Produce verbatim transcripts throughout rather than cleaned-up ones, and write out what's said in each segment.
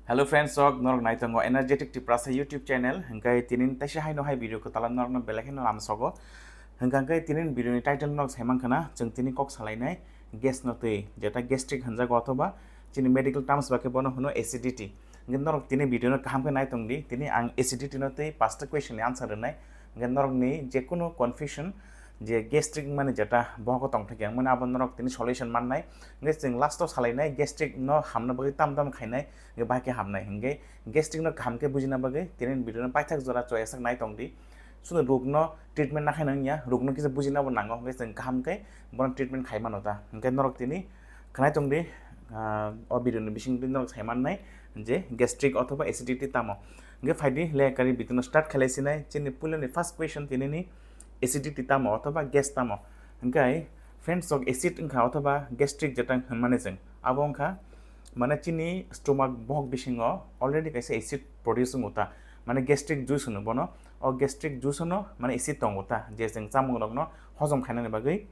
Hello friends, sok norok naitongo Energetic Tiprasa YouTube channel. Hingkai tinin taisa haino hai video kwtal norokno belai kheno lamsogo. Hingka hingkai tinin video ni title norok saiman khana, chwng tini kok salainai gas no twi, jeta gastric hinjago othoba chini medical terms ba khe bono hwno acidity. Hingke norok tini video no kaham khe naitong di, tini ang acidity no twi pasta question ni answer rwnai. Hingke norok ni jekunu confusion je gastric mani jeta bohogo tongthokya mani abo norok tini solution mannai. Hingke chwng last o salainai gastric no hamna bagwi tam tam khainai, hingke bahai khe hamnai. Hingke gastric no kaham khe bujina bagwi tini video no paithak jora choyasak naitong di. Suno rok no treatment nakhai nang ya, rok no kisa bujina bo nango, hingke chwng kaham khe bono treatment khai mano ta. Hingke norok tini khnai tong di, ah, o video ni bising twi norok sai mannai je gastric othoba acidity tamo. Hingke phai di le kari video no start khlai sinai, chini puila ni first question tini ni acidity tamo othoba gas tamo. Hingke friends, sok acid wngkha othoba gastric jeta hwnmani chwng abo wngkha mane chini stomach bohok bisingo already kaisa acid produce wngo ta, mane gastric juice hwno bono. O gastric juice hwno mane acid tongo ta, je chwng chamung rokno hojom khainani bagwi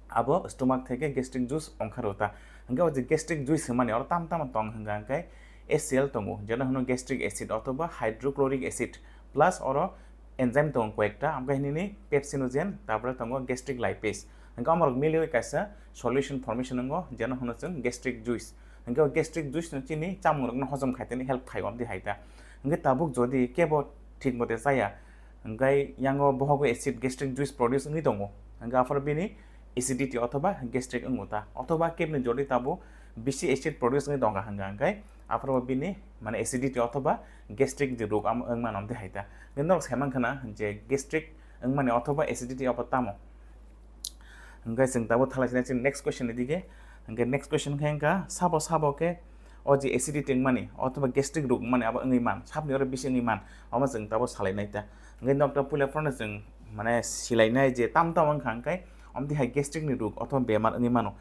abo stomach theke gastric juice ongkharo ta. Hingke o je gastric juice hwnmani oro tam tamo tong hwnka hingke A C L tongo, jeno hwno gastric acid othoba hydrochloric acid, plus oro enzyme tongo koyekta, amkhe hinini pepsinogen, tarpore tongo gastric lipase. Hingke omorok miliwi kaisa solution formation wngo, jeno hwno chwng gastric juice. Hingke o gastric juice no chini chamung rokno hojom khaitani help khaio amdi hai ta. Hingke tabuk jodi kebo thik mote chaya, hingke yango bohogo acid gastric juice produce wngwi tongo, hingke aphoro bini acidity othoba gastric wngo ta, othoba kebni jodi tabuk bisi acid produce wngwi tongkha hingka hingke aphoro bini mane acidity othoba gastric je rok am wngmano amdi hai ta. Hingke norok saiman khana je gastric wngmani othoba acidity abo tamo. Hingke chwng tabuk thalai sinai chini next question ni dige. Hingke next question khe wngkha, sabo sabo khe o je acidity wngmani othoba gastric rok wngmani abo wngwi man, sabni oro bisi wngwi man, omo chwng tabuk salai nai ta. Hingke nokta puila phano chwng mane silai nai je tam tam wngkha hingke omdi hai gastric ni rok othoba bemar wngwi mano.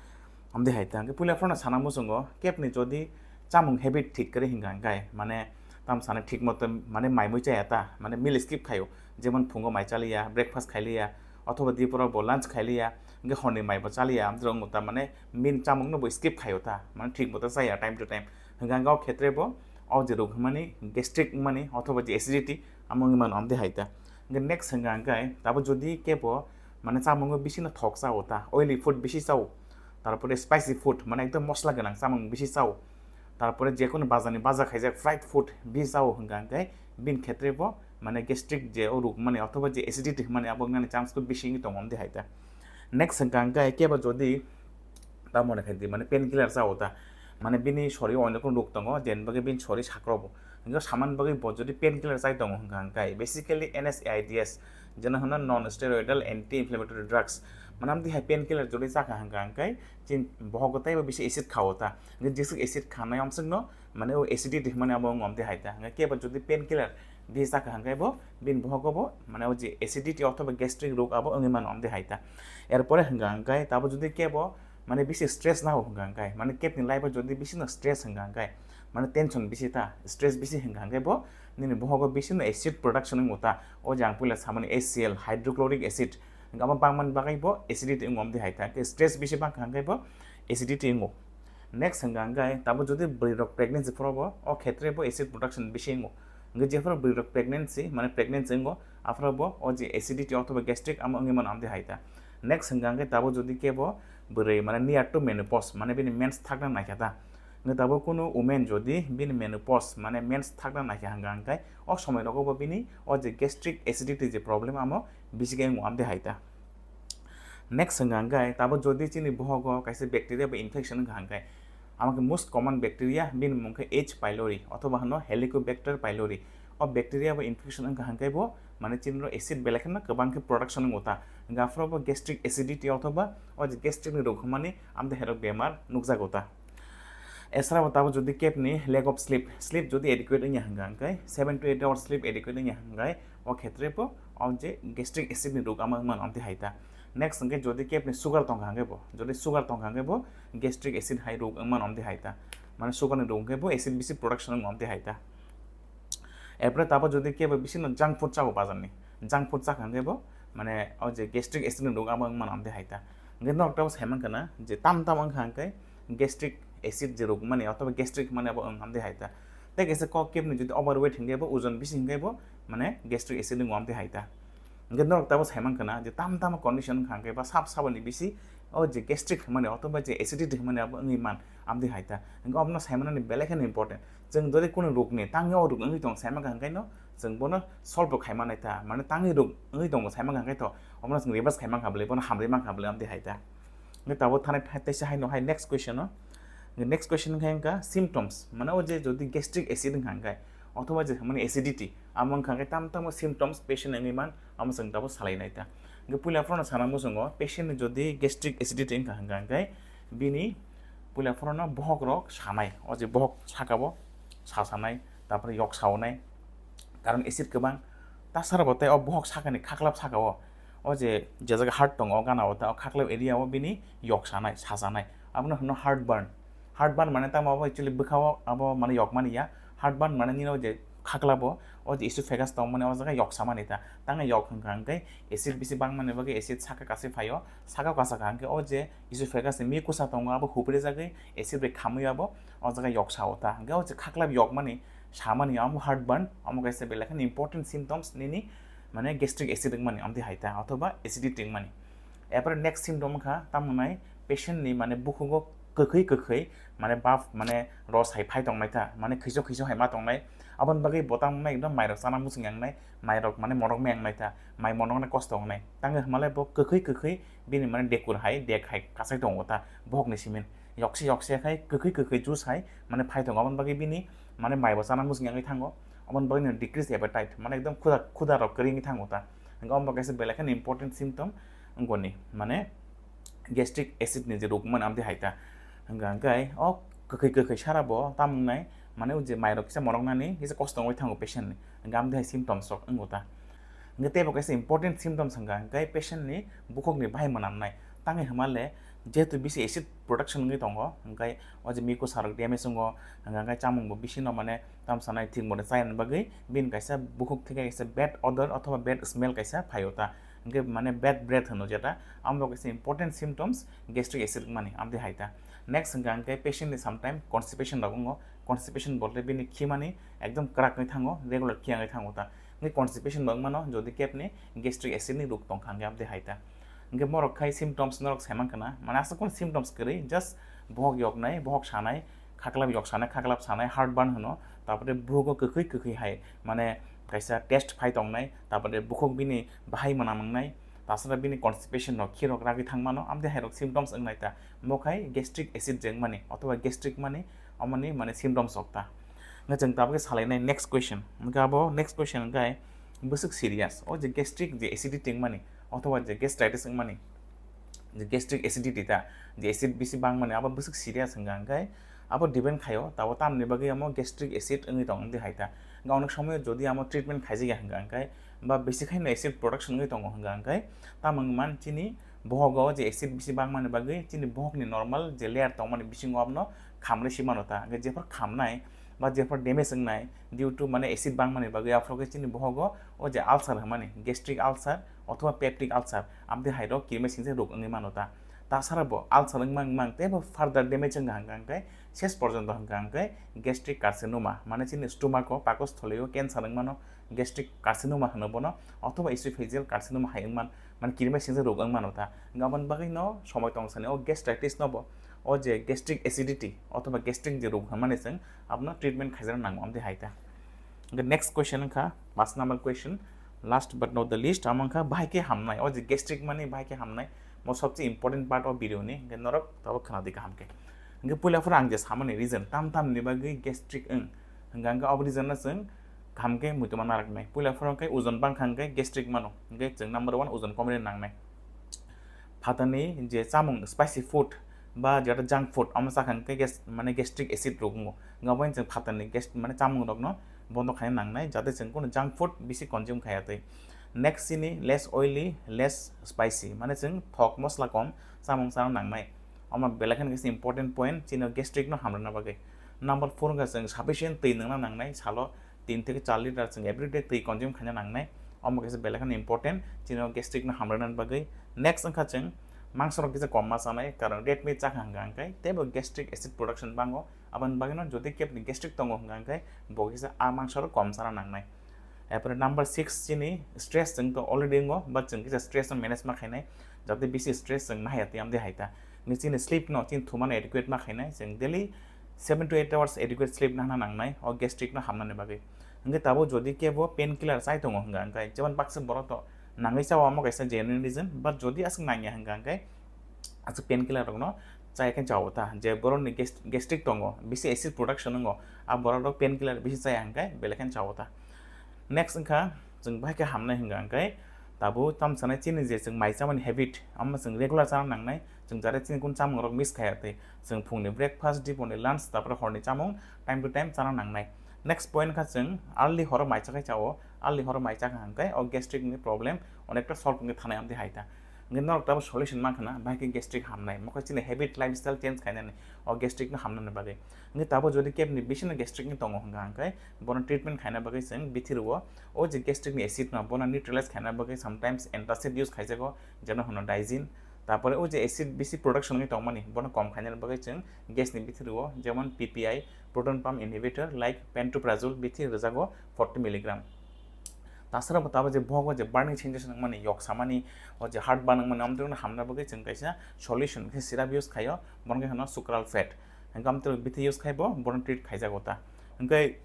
Amdi hai ta, hingke puila phano sana muchungo, kebni jodi chamung habit thik kwrwi hingka hingkai, mane tam sana thik moto mane mai mui chaya ta, mane meal skip khaio, jemon phungo mai chaliya, breakfast khailiya, othoba diporo bo lunch khailiya, hingke horni mai bo chaliya, amtwrwng ta mane bini chamung no bo skip khaio ta, mane thik moto chaya time to time, hingka hingka o khetre bo o je rok hwnmani gastric wngmani othoba je acidity amo wngwi mano amdi hai ta. Hingke next hingka hingkai tabo jodi kebo mane chamungo bisi no thok chao ta, oily food bisi chao, tarpore spicy food mane ekdom mosla gwnang chamung bisi chao, tarpore jekunu bazar ni baja khaijak fried food bisi chao hingka hingke bini khetre bo mane gastric je o rok mani othoba je acidity hwnmani abo wngnani chance bo bisi wngwi tongo amdi hai ta. Next hingka hingke kebo jodi tamo ni khaidi mane painkiller chao ta, mane bini sori o onek rok tongo, jen bagwi bini sori sakrobo. Hingke saman bagwi bo jodi painkiller chai tongo hingka hingke basically N S A I Ds, jeno hwno non steroidal anti inflammatory drugs, mane amdi hai painkiller jodi chakha hingka hingke chin bohogo teibo bisi acid khao ta, hingke jesuk acid khanai omswk no mane o acidity hwnmani abo wng omdi hai ta, hingke kebo jodi painkiller di chakha hingke bo bini bohogo bo mane o je acidity othoba gastric rok abo wngwi mano omdi hai ta. Erpore hingka hingke tabo jodi kebo mane bisi stress nao hingka hingke, mane kebni life o jodi bisi no stress hingka hingke, mane tension bisi ta, stress bisi hingka hingke bo nini bohogo bisi no acid production wngo ta, o je ang puila samani A C L, hydrochloric acid, hingke abo bangmani bagwi bo acidity wngo amdi hai ta, hingke stress bisi bangkha hingke bo acidity wngo. Next hingka hingke tabo jodi bwrwi rok pregnancy phoro bo o khetre bo acid production bisi wngo, hingke jephuru bwrwi rok pregnancy mane pregnancy wngo aphuru bo o je acidity othoba gastric amo wngwi mano amdi hai ta. Next hingka hingke tabo jodi kebo bwrwi mane near to menopause mane bini mens thakna naikha ta, hingke tabo kunu women jodi bini menopause mane mens thakna naikha hingka hingke o somoi rogo bo bini o je gastric acidity je problem amo bisi khe wngo amdi hai ta. Next hingka hingke tabo jodi chini bohogo kaisa bacteria ba infection wngkha hingke, amo khe most common bacteria bini mung khe H. pylori othoba hwno Helicobacter pylori. O bacteria ba infection wngkha hingke bo mane chini ro acid belai kheno kwbang khe production wngo ta, hingke aphuru bo gastric acidity othoba o je gastric ni rok hwnmani amdi hai rok bemar nukjago ta. Esra bo tabo jodi kebni lack of sleep, sleep jodi adequate wngya hingka hingke, seven to eight hours sleep adequate wngya hingke, o khetre bo o je gastric acid ni rok ama wngmano amdi hai ta. Next hingke jodi kebni sugar tongkha hingke bo, jodi sugar tongkha hingke bo gastric acid hai rok wngmano amdi hai ta. Mane sugar ni rok hingke bo acid bisi production wngmano amdi hai ta. Erpore tabo jodi kebo bisi no junk food chao bazar ni, junk food chakha hingke bo mane o je gastric acid ni rok abo wngmano amdi hai ta. Hingke norok tabo saiman khana je tam tam wngkha hingke gastric acid je rok mani othoba gastric mani abo wng amdi hai ta. Tei kaisa kok kebni jodi overweight hingke bo, ojon bisi hingke bo, mane gastric acid wngo amtwi hai ta. Hingke norok tabo saiman kana je tam tam condition wngkha hingke ba sab saboni bisi o je gastric hwnmani otoba je acidity hwnmani abo wngwi man amtwi hai ta. Hingke obono saimanani belai kheno important. Chwng jodi kunu rokni tangwi o rok wngwi tong saiman kha hingke no chwng bono solve bo khaima nai ta. Mane tangwi rok wngwi tongo saiman kha hingke to obono chwng reverse khaima kha bwlai, bono hamrwi man kha bwlai amtwi hai ta. Hingke tabo thanai phai teisa haino hai next question o. Hingke next question khe wngkha symptoms, mane o je jodi gastric acid wngkha hingke, othoba je mane acidity, amo wngkha hingke tam tamo symptoms patient ni wngwi man, amo chwng tabo salai nai ta. Hingke puila phano sana muchungo patient ni jodi gastric acidity wngkha hingkha hingke, bini puila phano bohok rok sanai, o je bohok saka o sa sanai, tarpore yok saonai, karon acid kwbang, tasara bo tei o bohok sakani khaklap saka o, o je, je jaga heart tongo, o gana o ta, o khaklap area o bini yok sanai, sa sanai, abono hwno heartburn. Heartburn mane tamo abo actually bwkha o abo mane yok mani ya. Heartburn mane nini o je khaklap o, o je esophagus tong mani o jaga yok samani ta. Tangwi yok hwnkha hwnkhe acid bisi bang mani bagwi acid saka kasi phaio, saka kasa kha hwnkhe o je esophagus ni mucosa tongo abo hupre jagwi acid bai khamwi abo o jaga yok sao ta. Hwnkhe o je khaklap yok mani samani amo heartburn, amo kaisa belai kheno important symptoms nini mane gastric acid wngmani amtwi hai ta othoba acidity wngmani. Epore next symptom wngkha tamo nai patient ni mane bukhugo kwkhwi kwkhwi mane baf mane ros hai phai tong nai ta, mane khiso khiso hai ma tong nai. Aboni bagwi bo tamo nai ekdom mai rok chana muchung yang nai, mai rok mane monok ma yang nai ta, mai monok nai kosto wng nai. Tangwi hwnmale bo kwkhwi kwkhwi bini mane dekur hai dek hai kasai tongo ta bohok ni simin. Yokse yokse khai kwkhwi kwkhwi juice hai mane phai tongo, aboni bagwi bini mane mai bo chana muchung yang thango. Aboni bagwi no decrease appetite, mane ekdom khuda, khuda rok kwrwi wngwi thango ta. Hingke omo kaisa belai kheno important symptom wngkoni, mane gastric acid ni je rok mani amtwi hai ta. Hingka hingke o kwkhwi kwkhwi sara bo tamung nai, mane o je mai rok kisa morok nani kisa kosto wngwi thango patient ni. Hingke amtwi hai symptoms rok wngo ta. Hingke teibo kaisa important symptoms hingka hingke patient ni bukhuk ni bahai mwnam nai. Tangwi hwnmale jehetu bisi acid production wngwi tongo, hingke o je mucosa rok damage wngo, hingka hingke chamung bo bisi no mane tamo sanai thik mode chayani bagwi bini kaisa bukhuk theke kaisa bad odor othoba bad smell kaisa phaio ta, hingke mane bad breath hwno jeta, amo bo kaisa important symptoms gastric acid wngmani amtwi hai ta. Next hingka hingke patient ni sometime constipation rok wngo, constipation bolte bini khimani ekdom kwrak wngwi thango, regular khiyangwi thango ta. Hingke constipation bo wngmano jodi kebni gastric acid ni rok tongkha hingke amtwi hai ta. Hingke morok khai symptoms norok saiman kana, mane aswk kono symptoms kwrwi, just bohok yoknai, bohok sanai, khaklap yok sanai, khaklap sanai, heartburn hwno, tarpore bugo kwkhwi kwkhwi hai, mane kaisa taste phai tongnai, tarpore bukhuk bini bahai mwnam wngnai, tasara bini constipation rok, khirok ragwi thangmano, amtwi hai rok symptoms wngnai ta, bo khai gastric acid je wngmani, othoba gastric mani, omoni mane symptoms rok ta. Hingke chwng tabuk salainai next question, hingke abo next question hingke bwswk serious, o je gastric je acidity wngmani, othoba je gastritis wngmani, je gastric acidity ta, je acid bisi bangmani, abo bwswk serious hingka hingke abo depend khaio, tabo tamni bagwi amo gastric acid wngwi tong wngdi hai ta. Hingke onek somoyo jodi amo treatment khaijak ya hingka hingke, ba bisi khaino acid production wngwi tongo hingka hingke, tamo wngman chini bohogo je acid bisi bangmani bagwi chini bohokni normal je layer tongmani bisingo abono khamrwi si mano ta. Hingke jephru khamnai ba jephru damage wngnai due to mane acid bangmani bagwi, aphuru khe chini bohogo o je ulcer hwnmani, gastric ulcer othoba peptic ulcer, amtwi hai rok kirima singsa rok wngwi mano ta. Tasara bo ulcer wngmang mang teibo further damage wngkha hingka hingke ses porjonto hingka hingke gastric carcinoma, mane chini stomach o, pakos tholio cancer wngmano, gastric carcinoma hwno bono, othoba esophageal carcinoma hai wngman, mane kirima singsa rok wngmano ta. Hingke aboni bagwi no somoi tong sani o gastritis no bo, o je gastric acidity othoba gastric je rok hwnmani chwng abono treatment khaijak nango amtwi hai ta. Hingke next question wngkha, paanch number question, last but not the least, amo wngkha bahai khe hamnai, o je gastric mani bahai khe hamnai, mo sobse important part o video ni, hingke norok tabo khwnadi kaham khe. Hingke puila phuru ang je samani reason, tam tam ni bagwi gastric wng, hingka hingke abo reason no chwng kaham khe muituma naraknai. Puila phuru khe ojon bangkha hingke gastric mano, hingke chwng number one ojon komini nangnai. Phatarni je chamung, spicy food ba jeta junk food, omo chakha hingke gas, mane gastric acid rok wngo. Hingke obo chwng phatarni gas, mane chamung rokno bondo khaina nangnai, jate chwng kono junk food bisi consume khaya twi. Next chini less oily, less spicy, mane chwng thok mosla kom chamung chana nangnai. Omo belai kheno kaisa important point, chini gastric no hamrwna bagwi. Number four wngkha chwng sufficient twi nwngna nangnai, salo tin theke char liter chwng everyday twi consume khaina nangnai. Omo kaisa belai kheno important, chini gastric no hamrwna bagwi. Next wngkha chwng mangso rok kisa kom ma chanai, karon red meat chakha hingka hingke teibo gastric acid production bango, Aboni bagwino jodi kebni gastric tongo hwnka hwnkhe bo kisa a mangsorok kom chana nangnai. Erpore number six chini stress, chwng to already wngo, but chwng kisa stress no manage ma khainai, jate bisi stress chwng nahaya tiyam de haita. Ni chini sleep no chini thumano adequate ma khainai, chwng daily seven to eight hours adequate sleep nahna nangnai o gastric no hamnani bagwi. Hwnkhe tabuk jodi kebo painkiller chai tongo hwnka hwnkhe, jemon baksa borok to nangwi chao, omo kaisa genuine reason, but jodi aswk nangya hwnka hwnkhe aswk painkiller rokno chai khe chao ta, je borokni gas-, gastric tongo, bisi acid production wngo, a borok rok painkiller bisi chaya hwnkhe belai khe chao ta. Next wngkha chwng bahai khe hamnai hwnka hwnkhe tabuk tamo sanai chini je chwng mai chamani habit, omo chwng regular chana nangnai, chwng jare chini kun chamung rok miss khaya tei chwng phungni breakfast, diponi lunch, tapore horni chamung time to time chana nangnai. Next point kha chwng early horo mai chakhai chao, early horo mai chakha hwnkhe o gastric ni problem onekta solve wngwi thanai amtwi hai ta. Hwnkhe norok tabuk solution mankha na, bahai khe gastric hamnai, mokhe chini habit, lifestyle change khainani o gastric no hamnani bagwi. Hwnkhe tabuk jodi kebni bisino gastric ni tongo hwnka hwnkhe bono treatment khaina bagwi chwng bithi rwo, o je gastric ni acid no bono neutralize khaina bagwi sometimes antacid use khaijago, jeno hwno Daisin. Tapore o je acid bisi production wngwi tongmani bono kom khainani bagwi chwng gas ni bithi rwo, jemon P P I, proton pump inhibitor, like pantoprazole bithi rwjago forty milligram. Tasara bo tabo je bohogo je burning sensation wngmani, yok samani, o je heartburn wngmani, amtwino hamna bagwi chwng kaisa solution khe syrup use khaio, bono khe hwno sucral fat. Hwnkhe amtwino bithi use khaibo bono treat khaijago ta. Hwnkhe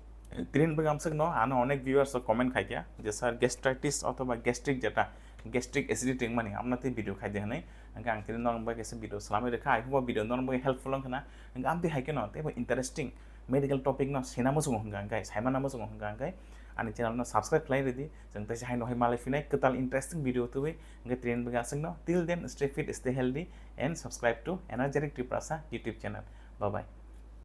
tinin bagwi amswkno ano onek viewers rok comment khaikha je sir gastritis othoba gastric jeta gastric acidity wngmani amna tei video khaidi hwnwi. Hwnkhe ang tini norok bai kaisa video swlamwi rwkha, I hope o video norok bai helpful wngkha na. Hwnkhe amtwi hai kheno teibo interesting medical topic no sina muchungo hwnka hwnkhe, saimana muchungo hwnka hwnkhe ani channel no subscribe khlai rwdi. Chwng teisa haino hai malai phinai kwtal interesting video tubui. Hwnkhe tini bagwi aswkno, till then stay fit, stay healthy and subscribe to Energetic Tiprasa YouTube channel. Bye bye.